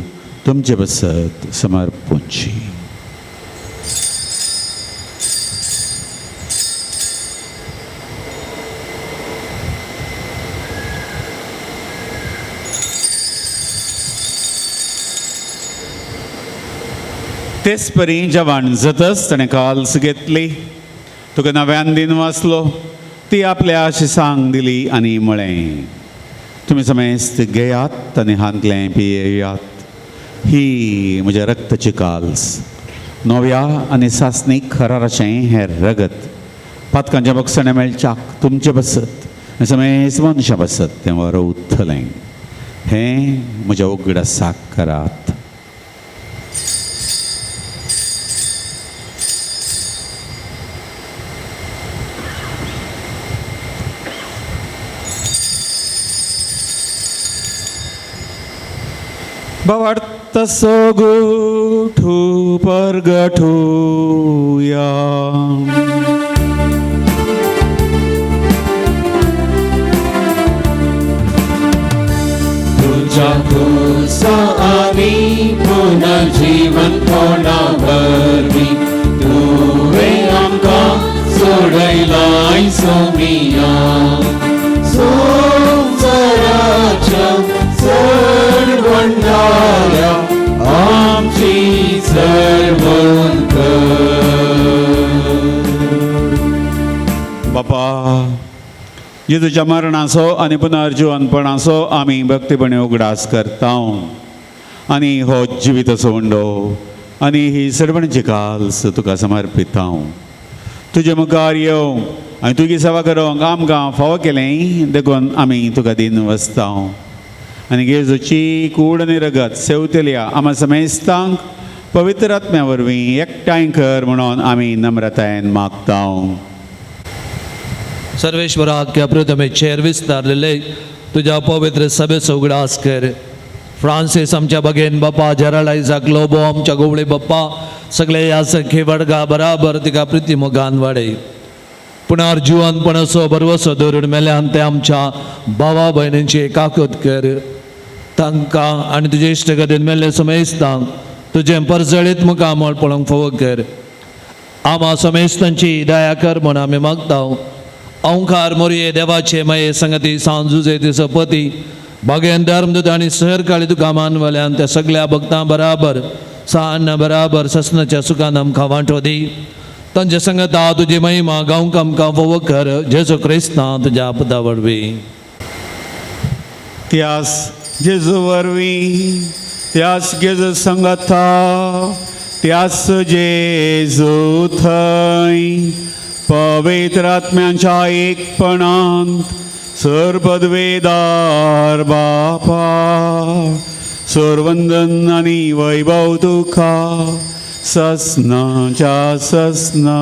तुमचे बसत समर्पूंची. तेच परी जेवण जातच ताणें काल्स घेतली तुका नव्यान दिन वाचलो ती आपल्या शिसांक दिली आनी म्हळें तुमी समेस्त घेयात आनी हांतलें पियेयात ही म्हज्या रक्ताची काल्स नव्या आनी सासणीक खराराचें हें रगत पातकांच्या बक्षणें मेळच्याक तुमचें बसत आनी समेस्त मनशां बसत तें वरवतलें हें म्हज्या उगडासाक करात. भावार्थ सोगुठू परगठूया तुझ्या खुर्सा आनी पुनर्जीवन कोणा वरवीं तुवें आमकां सोडयलाय सोमिया संवसाराच्या चड भंडाऱ्या आमची सर्वण कर. बापा जेजूच्या मरणाचो आनी पुनर्जिवनपणाचो आमी भक्तीपणे उगडास करता आनी हो जिविताचो उंडो आनी ही सरवणची काल्स तुका समर्पिता. तुजे मुखार येवंक आनी तुजी सेवा करूंक आमकां फावो केलें देखून आमी तुका दिन वसता. आनी जेजूची कूड आनी रगत सेवतल्या आमा समेस्तांक पवित्र आत्म्या वरवीं एकठांय कर म्हणून आमी नम्रतायेन मागता. सर्वेश्वराक ह्या पृथ्वीचेर विस्तारलेले तुज्या पवित्र सभेचो उगडास कर. फ्रांसीस आमच्या बगेन बाप्पा, जेराल्ड आयझाक लोबो आमच्या गोवळे बाप्पा, सगळे ह्या सखे वडगा बराबर तिका प्रिती मोगान वाडय. पुनर्जिवनपणाचो भरवसो धरून मेल्यान ते आमच्या भावा भयणींची एकाकत कर. तांकां आनी तुजे इश्टगतीन मेल्ले समेस्तांक तुजें परजळीत मुखामळ पळोवंक फावो कर. आमा समेस्तांची दया कर म्हूण आमी मागता. ओंकार मोरये देवाचे माये संगती सांजुजे तिचो पती बागेन धर्मदूत आनी सहरकाळी तुका मानवल्यान त्या सगळ्या भक्तां बराबर सान्न बराबर ससनाच्या सुखान आमकां वांटो दी. तांचे संगता तुजी महिमा गावंक आमकां फावो कर. जेजू क्रिस्तांव तुज्या पदा वरवीं. त्यास जेजू वरवीं, त्यास जेजू संगता, त्यास जेजू थंय पवित्र आत्म्यांच्या एकपणांत सर्वपदवेदार बापा सर्वंदन आनी वैभव तुका ससनाच्या ससना.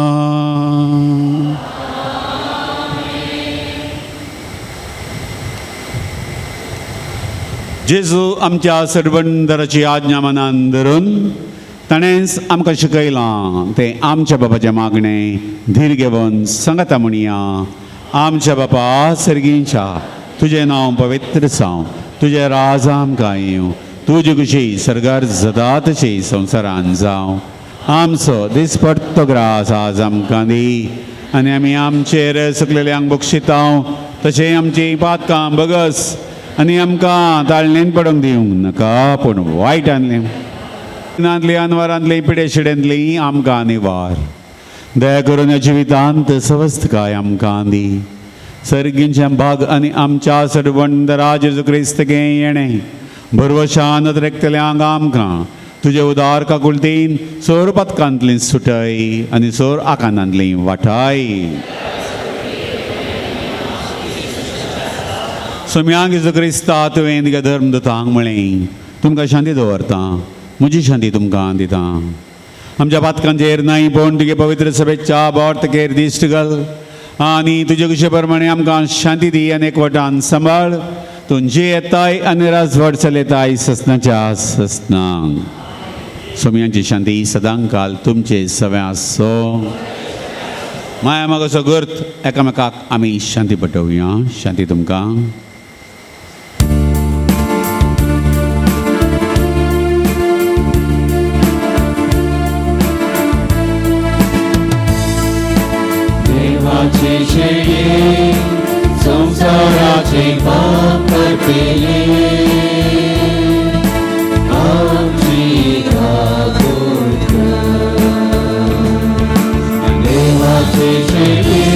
जेजू आमच्या सर्वंदराची आज्ञा मनान धरून ताणेंच आमकां शिकयलां तें आमच्या बापाचें मागणें धीर घेवन सांगता म्हणया. आमच्या बापा सर्गींच्या, तुजें नांव पवित्र जावं, तुजें राज आमकां येवं, तुजी खुशी सर्गार जाता तशी संवसारान जावं. आमचो दिसपट्टो ग्रास आज आमकां दी आनी आमी आमचेर सुकलेल्यांक बक्षिता तशें आमचीं पातकां बगस आनी आमकां ताळणेन पडूंक दिवंक नाका पूण वायटांतली नांतली अनवारांतली पिडे शिडेंतली आमकां निवार. दया करून ह्या जिवितांत सवस्तकाय आमकां दी. सर्गींचे भाग आनी आमच्या सर्वंदरा जेजू क्रिस्त गे येणें भरवशान रेखतल्यांक आमकां तुजे उदार काकुळतीन सोर पातकांतली सुटय आनी सोर आकांतांतली वाटाय. सोम्यांक जेजू क्रिस्ता तुवें तुगे धर्म दुतांक म्हळें तुमकां शांती दवरता, म्हजी शांती तुमकां दिता. आमच्या पातकांचेर न्हय पूण तुगे पवित्र सभेच्या बोर्तकेर दिश्ट घाल आनी तुजे कुशे प्रमाणे आमकां शांती दी आनी एकवटान सांबाळ. तुमची येताय आनी राजवट चलयताय ससनाच्या ससनांक. सोम्यांची शांती सदांकाल तुमचे सव्या आसो. माया मागसो गर्थ एकामेकाक आमी शांती पटोवया. शांती तुमकां. देवाचे शेळये संसाराचे पाप काडटले आमची काकूट कर. देवाचे शेळये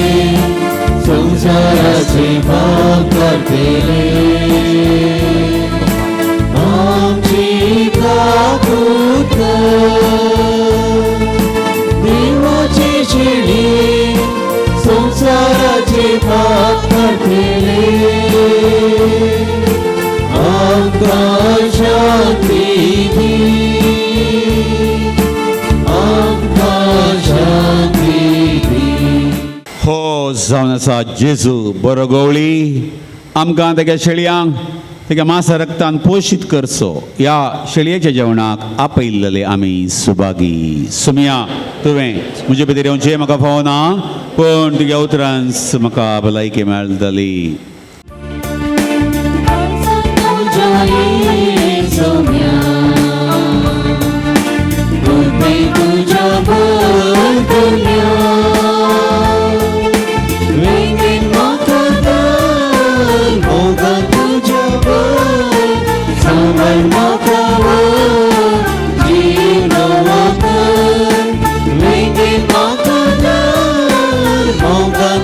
संसाराचे पाप काडटले आमची काकूट कर. देवाचे शेळये संसाराचे पाप काडटले आमकां शांती दी, आमकां शांती दी. हो जावन आसा जेजू बरो गवळी आमकां तेगे शेळयांक तेगे मासा रक्तान पोशीत करचो. ह्या शेळयेच्या जेवणाक आपयल्ले आमी सुभागी. सुमया तुवें म्हजे भितर येवचें म्हाका फावना पूण तुज्या उतरांच म्हाका भलायकी मेळटली.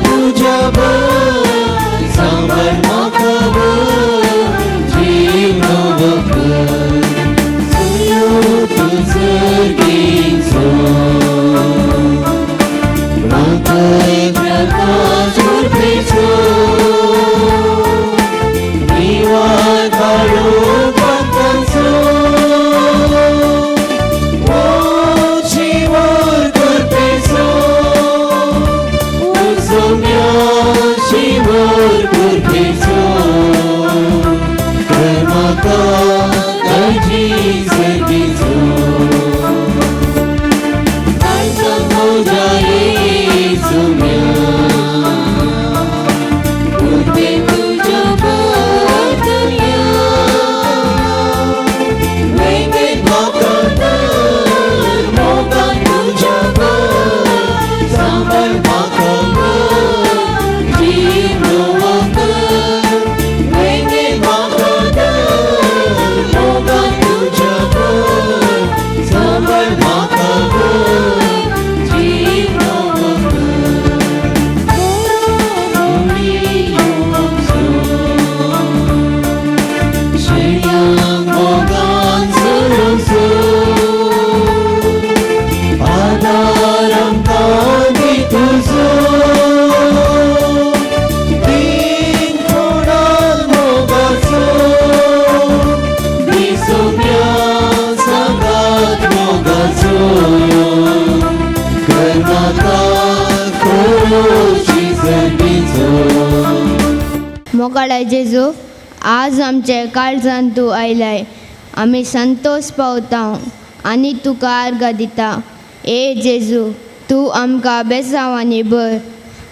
तुझ्या कर कुरपेचो कर म्हाका ताजी सर्गीचो काळजां म्हज्या येसुम्या कुरपे तुज्या भरतुया वेंगेंत म्हाका धर मोगान तुज्या भर सांबाळ म्हाका भर जीव कर वेंगेंत म्हाका धर मोगान तुज्या भर सांबाळ म्हाका भर जीव शेळ्यांक मोगान सरोसो आदार आमकां दी तुजो दीन कोणाक मोगाचो दी सोम्या सांगात मोगाचो कर म्हाका खोशी सर्गीचो. मोगाळा जेजू, आज आमच्या काळजान तूं आयलाय, आमी संतोश पावता आनी तुका आर्गां दिता. ए जेजू, तूं आमकां बेसांवांनी भर,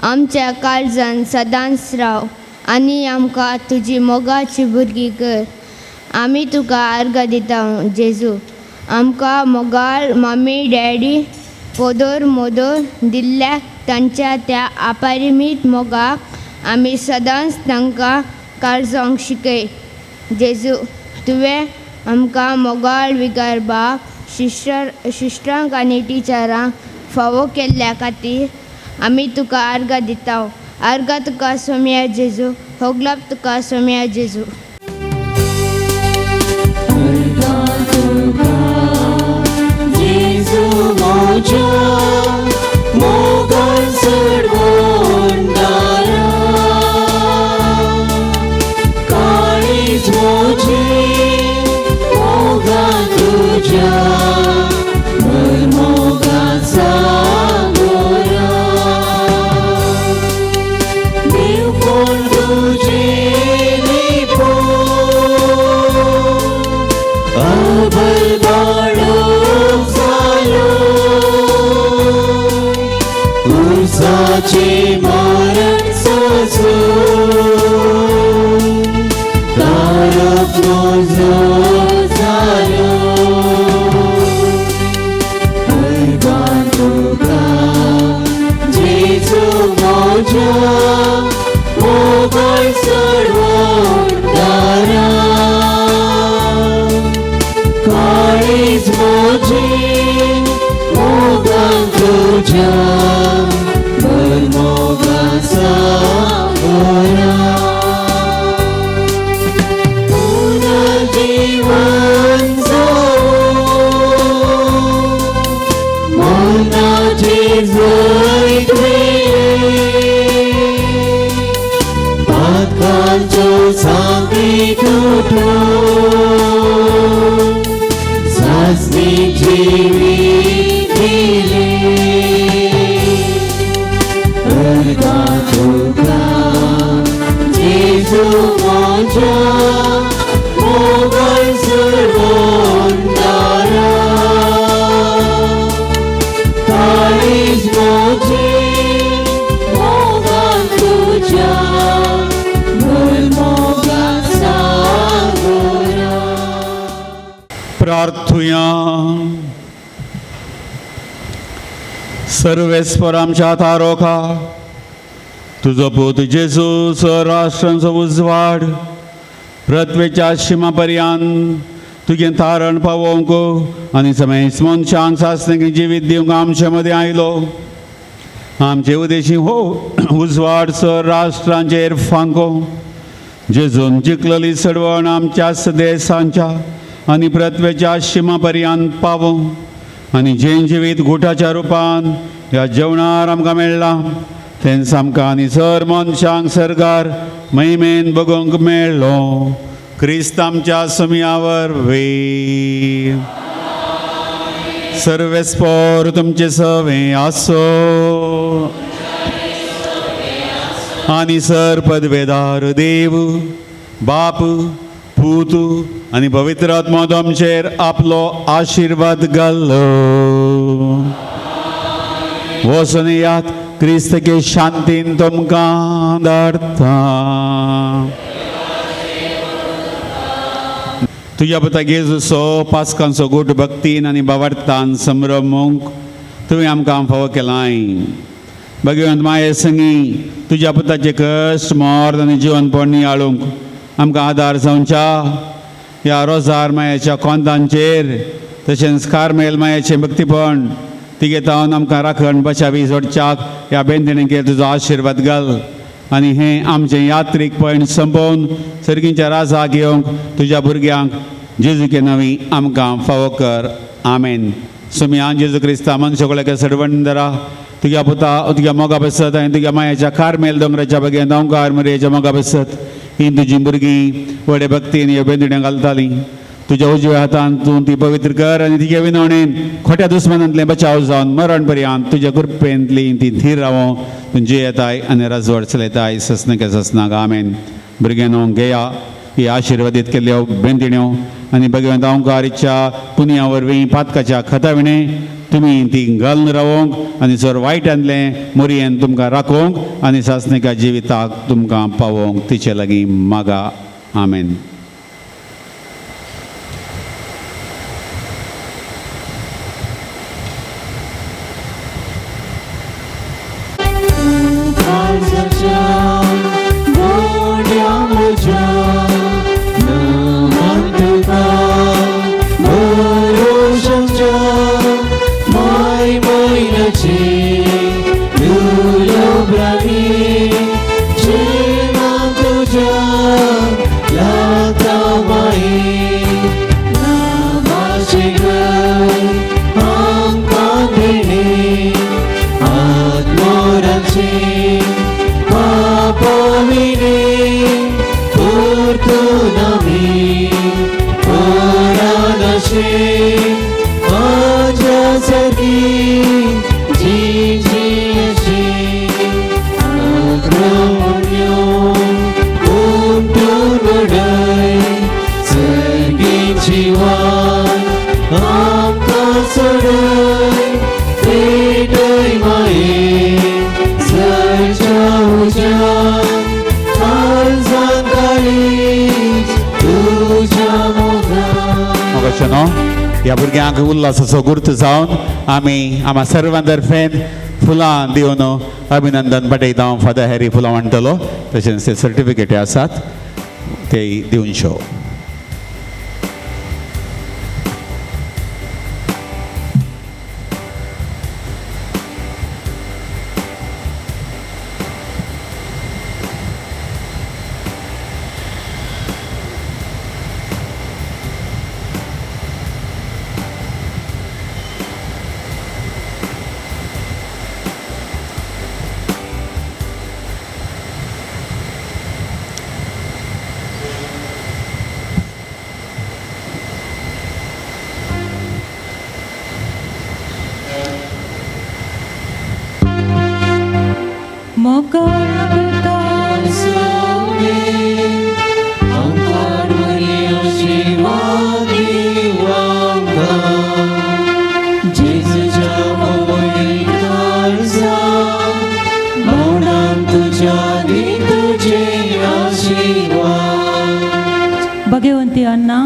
आमच्या काळजान सदांच राव आनी आमकां तुजी मोगाची भुरगीं कर. आमी तुका आर्गां दिता जेजू. आमकां मोगाळ मम्मी डॅडी पोदोर मोदोर दिल्ल्या तांच्या त्या अपरिमीत मोगाक आमी सदांच तांकां काळजांक शिकय. जेजू, तुवें आमकां मोगाळ विगार बाप शिश्टांक आनी टिचरांक फावो केल्ल्या खातीर आमी तुका आर्गां दिता. आर्गां तुका सोम्या जेजू, होगलाप तुका सोम्या जेजू. जेजू म्हज्या मोगान चडवणदारा काळीज म्हजें मोगान तुज्या भर मोगान सागोरा देवपण तुजें लिपोवन अबल बाळूक जालो उरसाचें मरण सोंसून तारक म्हजो जालो. अर्गां तुका जेजू म्हज्या मोगान चडवणदारा काळीज म्हजें मोगान तुज्या भर मोगान सागोरा पुनर्जीवन जावं मरणाचेर जैत मेळ्ळें पातकांच्यो सांगली तुटून सासणीक जिवीत दिलें. अर्गां तुका जेजू म्हज्या मोगान चडवणदारा काळीज म्हजें मोगान तुज्या भर मोगान सागोरा. प्रार्थुया. सर्वेस्पर आमच्या तारोखा तुजो पूत जेजू राष्ट्रांचो उजवाड पृथ्वेच्या शिमा पर्यंत तुजें तारण पावोवंक आनी समेस्त मनशांक सासणीक जिवीत दिवंक आमचे मदें आयलो. आमचे उदेशी हो उजवाड सर राष्ट्रांचेर फांको जेजून जिखलली सडवण आमच्याच देशांच्या आनी पृथ्वेच्या शिमा पर्यंत पावो आनी जें जिवीत गुटाच्या रुपान ह्या जेवणार आमकां मेळ्ळां तेंच आमकां आनी सर मनशांक सरकार महिमेन बगोवंक मेळ्ळो. क्रिस्त आमच्या सुमया वरवीं. सर्वेस्पोर तुमचे सवे आसो. आनी सर पदवेदार देव बाप पूत आनी पवित्र आत्मो तुमचेर आपलो आशिर्वाद घालो. वचून यात क्रिस्त के शांतीन तुमकां धाडटा. तुज्या पुता जेजूचो पास्कांचो गूट भक्तीन आनी बावडतान संभ्रमूंक तुवें आमकां फावो केलाय. भगवंत माये संगी तुज्या पुताचे कश्ट मर्ण आनी जिवनपण नियाळूंक आमकां आदार जावच्या ह्या रोजार मायाच्या कोंतांचेर तशेंच कार्मेल मायाचें भक्तीपण तिगेतावन आमकां राखण बचावी जोडच्याक ह्या बेंदणेचेर तुजो आशिर्वाद घाल आनी हें आमचें यात्रीक पयण संपोवन सर्गींच्या राजाक येवंक तुज्या भुरग्यांक जेजूके नवी आमकां फावो कर. आमेन. सुमयान जेजू क्रिस्ता मनशे सडवंदरा तुज्या पुता तुज्या मोगा बसत आनी तुज्या मायाच्या कार्मेल दोंगराच्या बगेन ओंकार मरयेच्या मोगा बसत ही तुजी भुरगीं व्हडे भक्तीन ह्यो बेंदण्यो घालतालीं. तुज्या उजव्या हातान तूं ती पवित्र कर आनी तिगे विनवणेन खोट्या दुस्मानांतलें बचाव जावन मरण पर्यंत तुज्या कृपेंतली ती थीर रावो. तूं जियेताय आनी राजवट चलयताय ससनके ससनाक. आमेन. भुरग्यांनो घेया ही आशिर्वादीत केल्ल्यो बेंदिण्यो आनी भगवंत ओंकारीच्या पुनया वरवीं पातकाच्या खता विणें तुमी ती घालून रावोंक आनी जर वायटांतलें मोरयेन तुमकां राखोवंक आनी सासणिका जिविताक तुमकां पावोवंक तिचे लागीं मागा. आमेन. ह्या भुरग्यांक उल्हासाचो गुर्त जावन आमी आमा सर्वां तर्फेन फुलां दिवन अभिनंदन पाठयता. फादर हॅरी फुलां म्हणटलो तशेंच ते सर्टिफिकेटी आसात ते दिवनच्यो. भगवंती अण्णा